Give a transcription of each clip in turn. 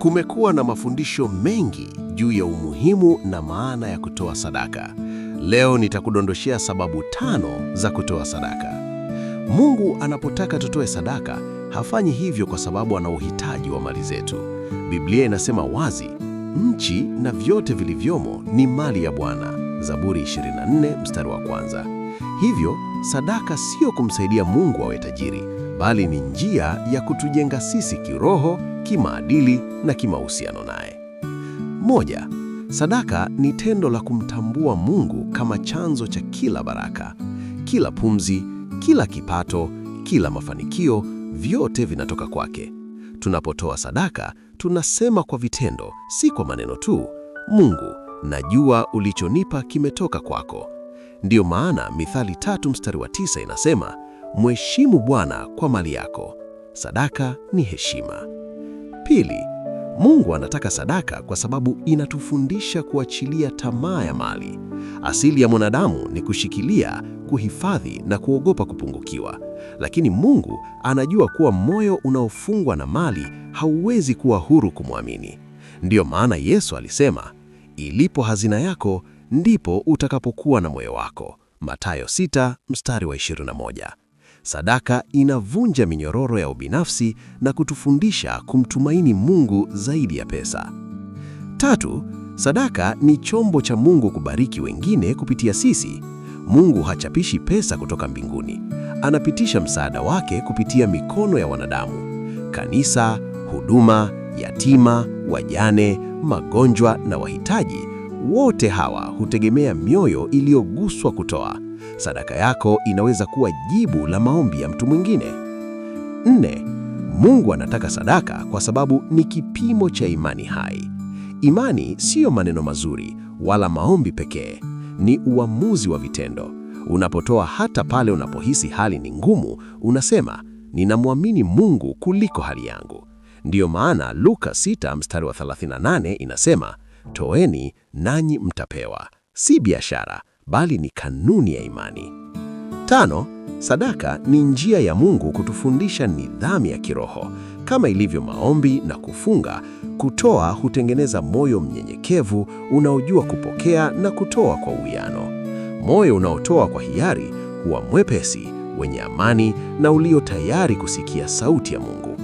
Kumekuwa na mafundisho mengi juu ya umuhimu na maana ya kutoa sadaka. Leo nitakudondoshea sababu tano za kutoa sadaka. Mungu anapotaka tutoe sadaka, hafanyi hivyo kwa sababu ana uhitaji wa mali zetu. Biblia inasema wazi, nchi na vyote vilivyomo ni mali ya Bwana. Zaburi 24 mstari wa kwanza. Hivyo, sadaka sio kumsaidia Mungu awe tajiri, bali ni njia ya kutujenga sisi kiroho, kimaadili na kimahusiano naye. 1, sadaka ni tendo la kumtambua Mungu kama chanzo cha kila baraka. Kila pumzi, kila kipato, kila mafanikio, vyote vinatoka kwake. Tunapotoa sadaka, tunasema kwa vitendo, si kwa maneno tu, Mungu, najua ulichonipa kimetoka kwako. Ndiyo maana Mithali 3 mstari wa 9 inasema, mheshimu Bwana kwa mali yako. Sadaka ni heshima. 2, Mungu anataka sadaka kwa sababu inatufundisha kuachilia tamaa ya mali. Asili ya mwanadamu ni kushikilia, kuhifadhi na kuogopa kupungukiwa. Lakini Mungu anajua kuwa moyo unaofungwa na mali hauwezi kuwa huru kumwamini. Ndiyo maana Yesu alisema, ilipo hazina yako ndipo utakapokuwa na moyo wako. Mathayo 6 mstari wa 21. Sadaka inavunja minyororo ya ubinafsi na kutufundisha kumtumaini Mungu zaidi ya pesa. 3, sadaka ni chombo cha Mungu kubariki wengine kupitia sisi. Mungu hachapishi pesa kutoka mbinguni. Anapitisha msaada wake kupitia mikono ya wanadamu. Kanisa, huduma, yatima, wajane, magonjwa na wahitaji, wote hawa hutegemea mioyo iliyoguswa kutoa. Sadaka yako inaweza kuwa jibu la maombi ya mtu mwingine. 4, Mungu anataka sadaka kwa sababu ni kipimo cha imani hai. Imani siyo maneno mazuri wala maombi pekee, ni uamuzi wa vitendo. Unapotoa hata pale unapohisi hali ni ngumu, unasema, ninamwamini Mungu kuliko hali yangu. Ndiyo maana Luka 6 mstari wa 38 inasema, toeni nanyi mtapewa. Si biashara, bali ni kanuni ya imani. 5, sadaka ni njia ya Mungu kutufundisha nidhamu ya kiroho. Kama ilivyo maombi na kufunga, kutoa hutengeneza moyo mnyenyekevu unaojua kupokea na kutoa kwa uwiano. Moyo unaotoa kwa hiari huwa mwepesi, wenye amani na ulio tayari kusikia sauti ya Mungu.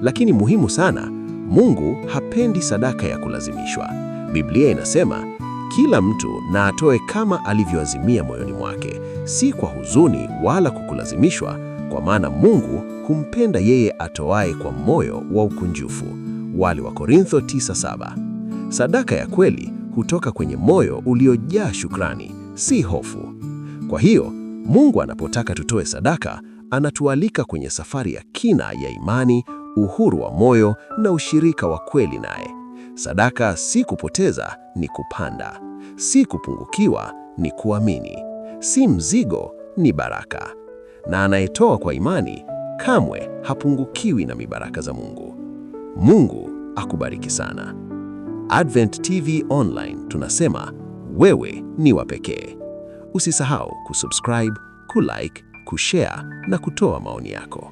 Lakini muhimu sana, Mungu hapendi sadaka ya kulazimishwa. Biblia inasema, kila mtu na atoe kama alivyoazimia moyoni mwake, si kwa huzuni wala kukulazimishwa, kwa maana Mungu humpenda yeye atoaye kwa moyo wa ukunjufu. Wale wa Korintho 9:7. Sadaka ya kweli hutoka kwenye moyo uliojaa shukrani, si hofu. Kwa hiyo, Mungu anapotaka tutoe sadaka, anatualika kwenye safari ya kina ya imani, uhuru wa moyo na ushirika wa kweli naye. Sadaka si kupoteza, ni kupanda. Si kupungukiwa, ni kuamini. Si mzigo, ni baraka. Na anayetoa kwa imani kamwe hapungukiwi na mibaraka za Mungu. Mungu akubariki sana. Advent TV Online tunasema wewe ni wa pekee. Usisahau kusubscribe, kulike, kushare na kutoa maoni yako.